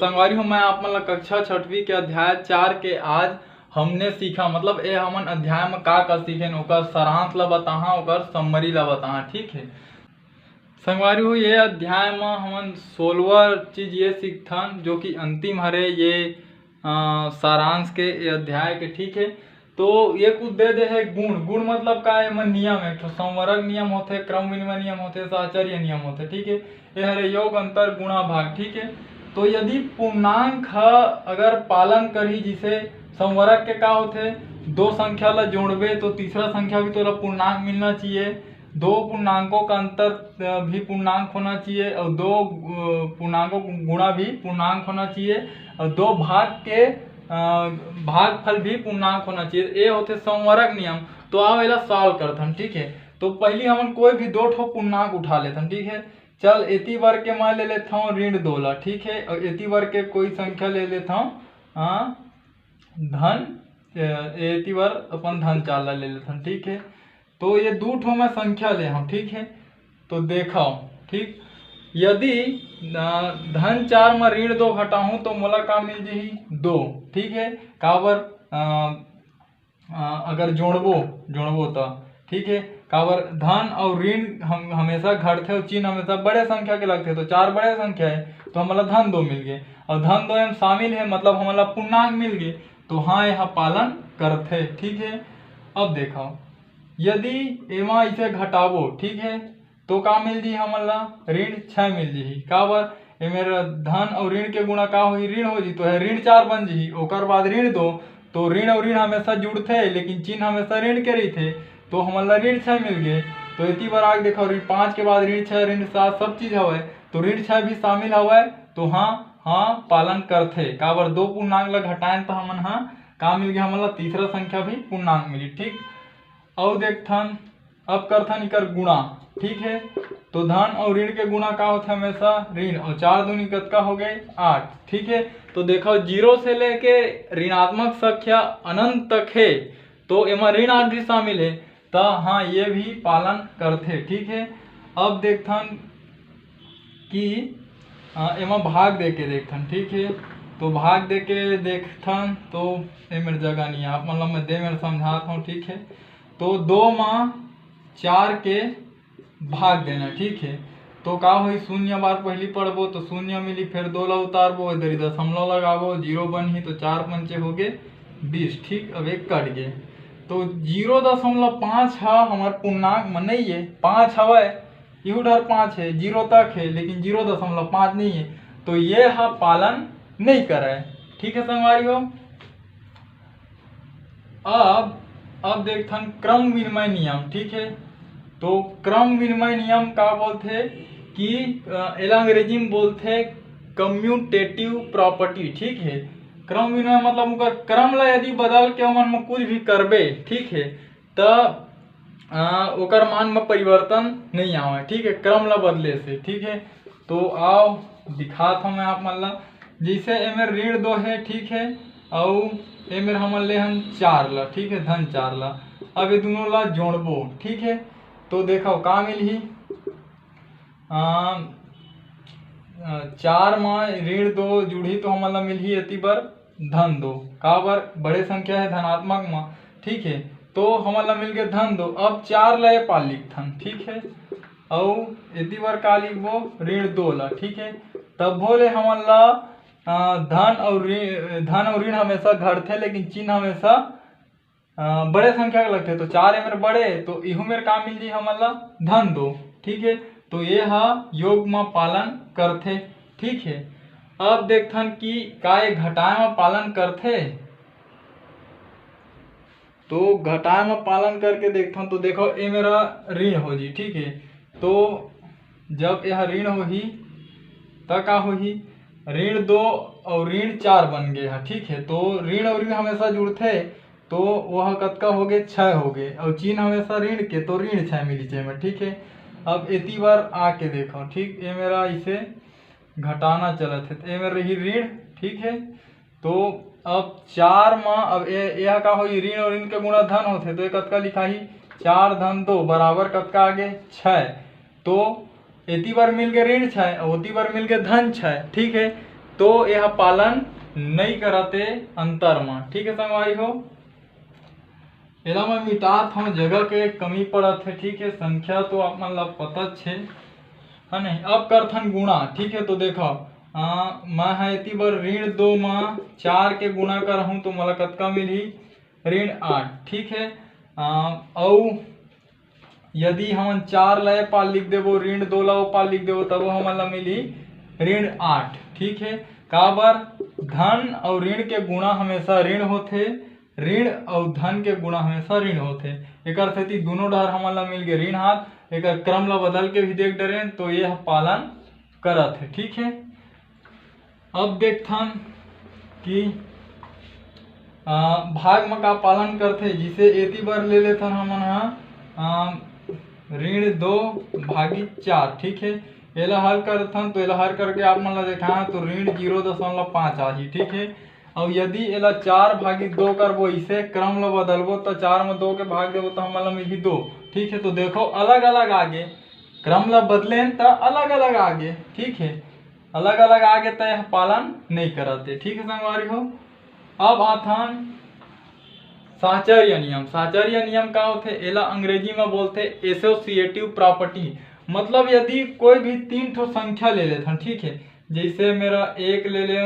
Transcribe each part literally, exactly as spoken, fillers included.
संगवारी हो, मैं आप मन ला कक्षा छठवीं के अध्याय चार के आज हमने सीखा, मतलब ए हमन अध्याय म का का सीखेन, ओकर सारांश ला बताहा, ओकर summary ला बताहा, ठीक है। संगवारी हो, ये अध्याय म हमन सोलवा चीज ये सीखथन, जो कि अंतिम हरे ये, अ, सारांश के, ये अध्याय के, ठीक है। तो ये कुछ दे दे है गुण। गुण मतलब का है? एमन नियम है, एक ठो संवरक नियम होथे, क्रम विनिमय नियम होथे, साहचर्य नियम होथे, ठीक है। ये हरे योग, अंतर, गुणा, भाग, ठीक है। तो यदि पूर्णांक ह अगर पालन करही, जिसे संवरक के का होथे, दो संख्या ला जोड़बे तो तीसरा संख्या भी तोला पूर्णांक मिलना चाहिए, दो पूर्णांकों का अंतर, अ, भी पूर्णांक होना चाहिए और दो, अ, पूर्णांकों को गुणा भी पूर्णांक होना चाहिए और दो भाग के, अ, भागफल भी पूर्णांक होना चाहिए। ये होथे संवरक नियम। तो आओ एला solve करथन, ठीक है। तो पहली हमन कोई भी दो ठो पूर्णांक उठा लेथन, ठीक है। चल, एती बर के मैं ले लेथव ऋण दो ला, ठीक है, और एती बर के कोई संख्या ले लेथव, हाँ, धन, ए-, एती बर अपन धन चार ला ले लेथन, ठीक है। तो ये दू ठो मैं संख्या ले हव, ठीक है। तो देखव, ठीक, यदि, अ, धन चार म ऋण दो घटाहूँ तो मोला का मिल जही? दो, ठीक है। काबर, अ, अ, अगर जोड़बो, जोड़बो त, ठीक है, काबर धन और ऋण हम हमेशा घटथे और चिन्ह हमेशा बड़े संख्या के लगथे, तो चार बड़े संख्या है, तो हमला धन दो मिल गए और धन दो एम शामिल है, मतलब हमला पूर्णांक मिल गए। तो हाँ, यह पालन करथे, ठीक है। अब देखो, यदि एमा इसे घटाबो, ठीक है, तो का मिल जही हमन ला? ऋण छः मिल जही। काबर? ए मेर धन और ऋण के गुणा का होही? ऋण हो जही, तो है ऋण चार बन जही, ओकर बाद ऋण दो, तो ऋण और ऋण हमेशा जुड़थे, लेकिन चिन्ह हमेशा ऋण के रहिथे, तो हमन ला ऋण छः मिल गए। तो एती बर आगे देखो, ऋण पाँच के बाद ऋण छः, ऋण सात, सब चीज हवय, तो ऋण छः भी शामिल हवय। तो हाँ, हाँ, पालन करथे। काबर? दो पूर्णांक ला घटाएन तो हमन हा का मिल गया हमन ला? तीसरा संख्या भी पूर्णांक मिली, ठीक। अउ देखथन, अब करथन इकर गुणा, ठीक है। तो धन और ऋण के गुणा का होथे? हमेशा ऋण। और चार दूनी कतका हो गए? आठ, ठीक है। तो देखो, जीरो से लेके ऋणात्मक संख्या अनंत तक है, तो एमा ऋण आठ भी शामिल है, त हाँ, ये भी पालन करथे, ठीक है। अब देखथन कि, अ, एमा भाग दे के देखथन, ठीक है। तो भाग दे के देखथन, तो ए मेर जगह नहीं है, आप मतलब मैं दे मेर समझात हूँ, ठीक है। तो दो मा चार के भाग देना, ठीक है। तो का होही, शून्य बार पहली पढ़बो तो शून्य मिली, फिर दो ला उतारबो, इधर ही दशमलव लगाबो, जीरो बनही, तो चार पंचे हो गए बीस, ठीक। अब एक कट गए, तो जीरो दशमलव पाँच हा हमार पूर्णांक में नहीं है, पाँच हवय, इहू डर पाँच है, जीरो तक है, लेकिन जीरो दशमलव पाँच नहीं है, तो ये हा पालन नहीं करे, ठीक है संगवारी हो। अब, अब देखथन क्रम विनिमय नियम, ठीक है। तो क्रम विनिमय नियम का बोलथे कि, अ, एला अंग्रेजी में बोलथे commutative property, ठीक है। क्रम विनिमय मतलब ओकर क्रम ला यदि बदल के ओमन में कुछ भी करबे, ठीक है, त, अ, ओकर मान में परिवर्तन नहीं आवे, ठीक है, क्रम ला बदले से, ठीक है। तो आओ दिखात हूँ मैं आप मन ला, जैसे ए मेर ऋण दो है, ठीक है, अउ ए मेर हमन ले हन चार ला, ठीक है, धन चार ला। अब ये दोनों ला जोड़बो, ठीक है, तो देखो का मिलही, अ, अ, चार मा ऋण दो जुड़ही तो हमन ला मिलही एती बर धन दो, काबर बड़े संख्या है धनात्मक मा, ठीक है, तो हमन ला मिल गए धन दो। अब चार ला ए पार लिखथन, ठीक है, अउ एती बर का लिखबो, ऋण दो ला, ठीक है। तभो ले हमन ला, अ, धन अउ ऋण, धन अउ ऋण हमेशा घटथे, लेकिन चिन्ह हमेशा, अ, बड़े संख्या के लगथे, तो चार ए मेर बड़े, तो इहू मेर का मिल जही हमन ला, धन दो, ठीक है। तो ये हा योग म पालन करथे, ठीक है। अब देखथन कि का ये घटाए म पालन करथे, तो घटाए म पालन करके देखथन, तो देखो ए मेरा ऋण हो जी, ठीक है। तो जब यह ऋण होही त का होही, ऋण दो और ऋण चार बन गए है, ठीक है। तो ऋण और ऋण हमेशा जुड़थे, तो वह कतका हो गए, छः हो गए, और चिन्ह हमेशा ऋण के, तो ऋण छः मिली छः में, ठीक है। अब एती बार आके देखो, ठीक, ये मेरा इसे घटाना चलत है, तो ये मेरा रही ऋण, ठीक है। तो अब चार मा अब ए, यह का होई, ऋण और ऋण के गुणा धन होथे, तो ये कतका लिखाही, चार धन दो बराबर कतका आगे, छः। तो एती बार मिल गए ऋण छः और ओती बार मिल गए धन छः, ठीक है। तो यह पालन नहीं करत हे अंतर म। ठीक है संगवारी हो, एला मैं मिटात हूँ, जगह के कमी पड़त है। ठीक है, संख्या तो आप मन ला पता छे, है नहीं? अब करथन गुणा। ठीक है, तो देखो, आ, मैं ह एती बर ऋण दो म चार के गुणा करहूँ तो मोला कतका मिलही? ऋण आठ। ठीक है, आ, अउ यदि हमन चार ला ए पार लिख देबो, ऋण दो ला ओ पार लिख देबो, तबो हमन ला मिलही ऋण आठ। ठीक है, काबर? धन अउ ऋण के गुणा हमेशा ऋण होथे, ऋण अउ धन के गुणा हमेशा ऋण होथे। एकर सेती दोनों डहर हमन ला मिल गे ऋण हाथ। एकर क्रम ला बदल के भी देख डरेन तो ये ह पालन करत है। ठीक है, अब देखथन कि आ, भाग म का पालन करथे, जिसे एती बर ले लेथन हमन ह, आ, ऋण दो भागी चार। ठीक है, एला हल करथन तो एला हल करके आप मन ला देखाए तो ऋण जीरो दशमलव पाँच आही। ठीक है, अउ यदि एला चार भागी दो करबो, इसे क्रम ला बदलबो तो चार म दो के भाग देबो तो हमन ला मिलही दो। ठीक है, तो देखो अलग अलग आगे, क्रम ला बदलेन त अलग अलग आगे। ठीक है, अलग अलग आगे त यह पालन नहीं करत हे। ठीक है संगवारी हो, अब आथन साहचर्य नियम। साहचर्य नियम का होथे? एला अंग्रेजी में बोलथे एसोसिएटिव प्रॉपर्टी। मतलब यदि कोई भी तीन ठो संख्या ले लेथन, ठीक है, जैसे मेरा एक ले ले,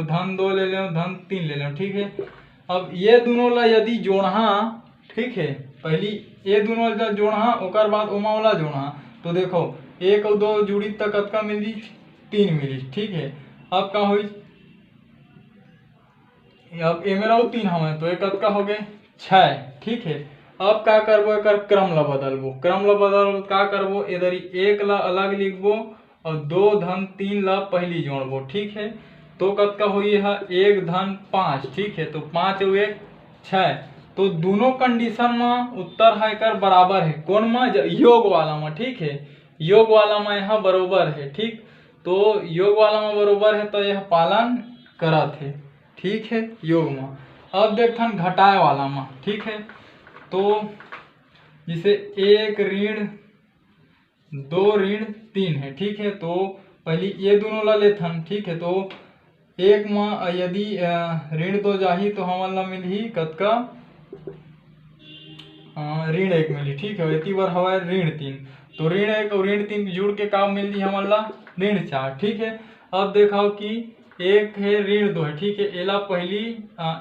धन दो ले ले, धन तीन ले ले, ठीक है। अब ये दोनों ला यदि जोड़हा, ठीक है, पहली ये दोनों ला जोड़हा, ओकर बाद ओमा ओला जोड़हा, तो देखो एक अउ दो जुड़ी त कतका मिली? तीन मिली। ठीक है, अब का होई? अब ए मेरा तीन हवे तो ये कतका हो गए? छः। ठीक है, अब का करबो? एकर क्रम ला बदलबो। क्रम ला बदलबो का करबो? इधर ही एक ला अलग लिखबो और दो धन तीन ला पहली जोड़बो। ठीक है, तो कतका होई? यह एक धन पाँच। ठीक है, तो पाँच और एक छः, तो दोनों कंडीशन में उत्तर है एकर बराबर है। कौन में? योग वाला में। ठीक है, योग वाला में यह बरोबर है। ठीक, तो योग वाला में बरोबर है तो यह पालन करत है। ठीक है, योग में। अब देखथन घटाए वाला में। ठीक है, तो जैसे एक ऋण दो ऋण तीन है। ठीक है, तो पहली ये दोनों ला लेथन। ठीक है, तो एक म यदि ऋण दो जाही तो हमन ला मिलही कतका? ऋण एक मिलही। ठीक है, एती बर हवय ऋण तीन, तो ऋण एक और ऋण तीन जुड़ के का मिलही हमन ला? ऋण चार। ठीक है, अब देखो कि एक है ऋण दो है। ठीक है, एला पहली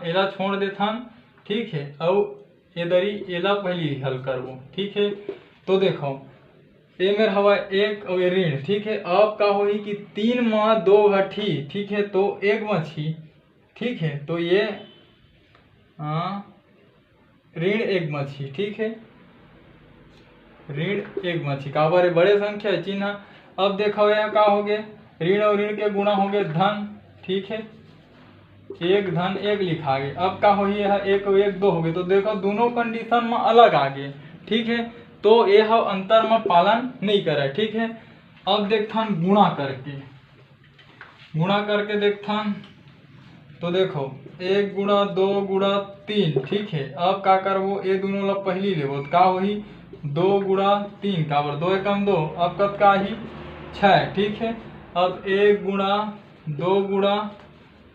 एला छोड़ देथन। ठीक है, अउ ए दरी एला पहली हल करबो। ठीक है, तो देखो ए मेर हवा एक अउ ए ऋण। ठीक है, अब का होही कि तीन म दो घटी। ठीक है, तो एक बची। ठीक है, तो ये हाँ ऋण एक बची। ठीक है, ऋण एक बची, काबर ये बड़े संख्या है चिन्ह। अब देखो यह का हो गए, ऋण और ऋण के गुणा हो गए धन। ठीक है, एक धन एक लिखा गए। अब का होही, यह एक और एक दो हो गए, तो देखो दोनों कंडीशन में अलग आ गए। ठीक है, तो ये ह अंतर में पालन नहीं करे। ठीक है, अब देखथन गुणा करके, गुणा करके देखथन तो देखो एक गुणा दो गुणा तीन। ठीक है, अब का करबो, ये दोनों ला पहली लेबो तो का होही? दो गुणा तीन, काबर दो एकम दो, अब कतका आही? छः। ठीक है, अब एक गुणा दो गुणा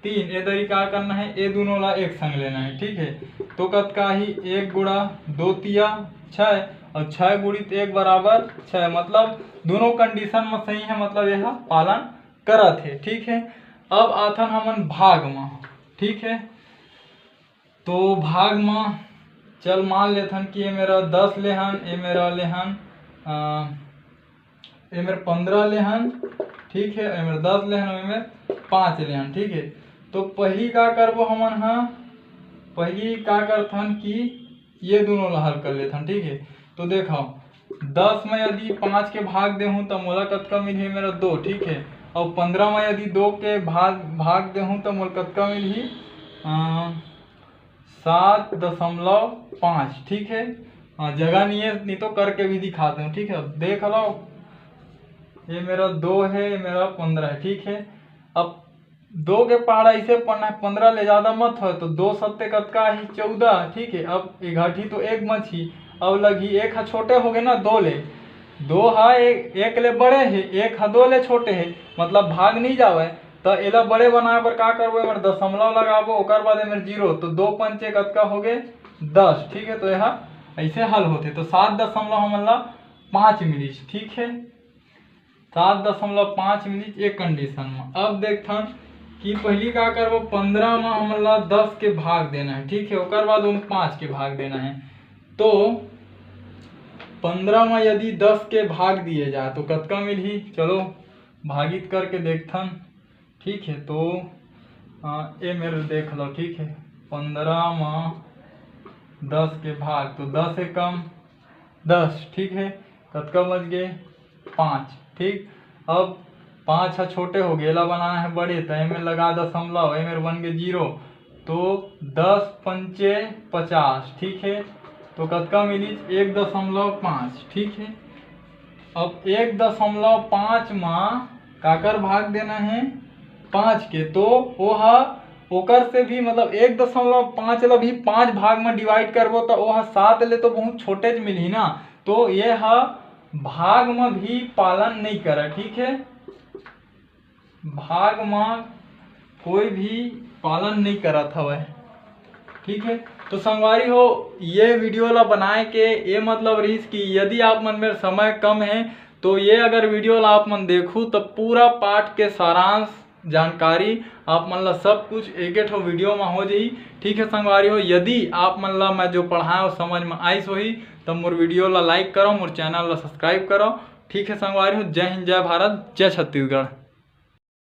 तीन, ये दरी का करना है? ये दोनों ला एक संग लेना है। ठीक है, तो कतका आही? एक गुणा दो तिया छः और छः गुणित एक बराबर छः, मतलब दोनों कंडीशन में सही है, मतलब यह पालन करत है। ठीक है, अब आथन हमन भाग म। ठीक है, तो भाग म चल मान लेथन कि ये मेरा दस लेहन, ये मेरा लेहन, ये मेरा पंद्रह लेहन। ठीक है, ये मेरा दस लेहन, ये मेरा पाँच लेहन। ठीक है, तो पहली का करबो हमन हा, पहली का करथन कि ये दोनों ला हल कर लेथन। ठीक है, तो देखो दस में यदि पाँच के भाग देहूँ तो मोला कतका मिलही? मेरा दो। ठीक है, और पंद्रह में यदि दो के भाग भाग देहूँ तो मोला कतका मिलही? सात दशमलव पाँच। ठीक है, जगह नहीं है, नहीं तो करके भी दिखा दूँ। ठीक है, देख लो, ये मेरा दो है, ये मेरा पंद्रह है। ठीक है, अब दो के पहाड़ा इसे पढ़ना है, पंद्रह ले ज्यादा मत हो तो दो सत्ते कतका ही? चौदह। ठीक है, अब एक घटी तो एक मछी, अब लगी एक हा छोटे हो गए ना, दो ले, दो हा एक, एक ले बड़े है, एक हा दो ले छोटे है, मतलब भाग नहीं जावे। तो एला बड़े बनाए बर का करबो, एमेर दशमलव लगाबो, ओकर बाद एमेर जीरो, तो दो पंचे कतका हो गे? दस। ठीक है, तो यह ऐसे हल होथे। तो सात दशमलव हमन ला पाँच मिलिस। ठीक है, सात दशमलव पाँच मिलिस एक कंडीशन में। अब देखथन कि पहली का करबो, पंद्रह में हमन ला दस के भाग देना है। ठीक है, ओकर बाद ओम पाँच के भाग देना है। तो पंद्रह में यदि दस के भाग दिए जाए तो कतका मिलही? चलो भागित करके देखथन। ठीक है, तो आ, एमेर देख लो। ठीक है, पंद्रह में दस के भाग, तो दस एकम दस। ठीक है, कतका बच गे? पाँच। ठीक, अब पाँच ह छोटे हो गे, एला बनाना है बड़े, तो एमेर लगा दशमलव, एमेर बन गे जीरो, तो दस पंचे पचास। ठीक है, तो कतका मिलिस? एक दशमलव पाँच। ठीक है, अब एक दशमलव पाँच मा काकर भाग देना है? पाँच के। तो वो ह ओकर से भी, मतलब एक दशमलव पाँच ला भी पाँच भाग में डिवाइड करबो तो वो ह सात ले तो बहुत छोटे ज मिलही ना, तो ये ह भाग में भी पालन नहीं करे। ठीक है, भाग में कोई भी पालन नहीं करत हवय। ठीक है, तो संगवारी हो, ये वीडियो ला बनाए के ये मतलब रहिस कि यदि आप मन मेर समय कम है तो ये अगर वीडियो ला आप मन देखू तो पूरा पाठ के सारांश जानकारी आप मन ला सब कुछ एक ठो वीडियो में हो जाही। ठीक है संगवारी हो, यदि आप मन ला मैं जो पढ़ाए वो समझ में आइस होही तो मोर वीडियो ला लाइक करो, मोर चैनल ला सब्सक्राइब करो। ठीक है संगवारी हो, जय हिंद, जय भारत, जय छत्तीसगढ़।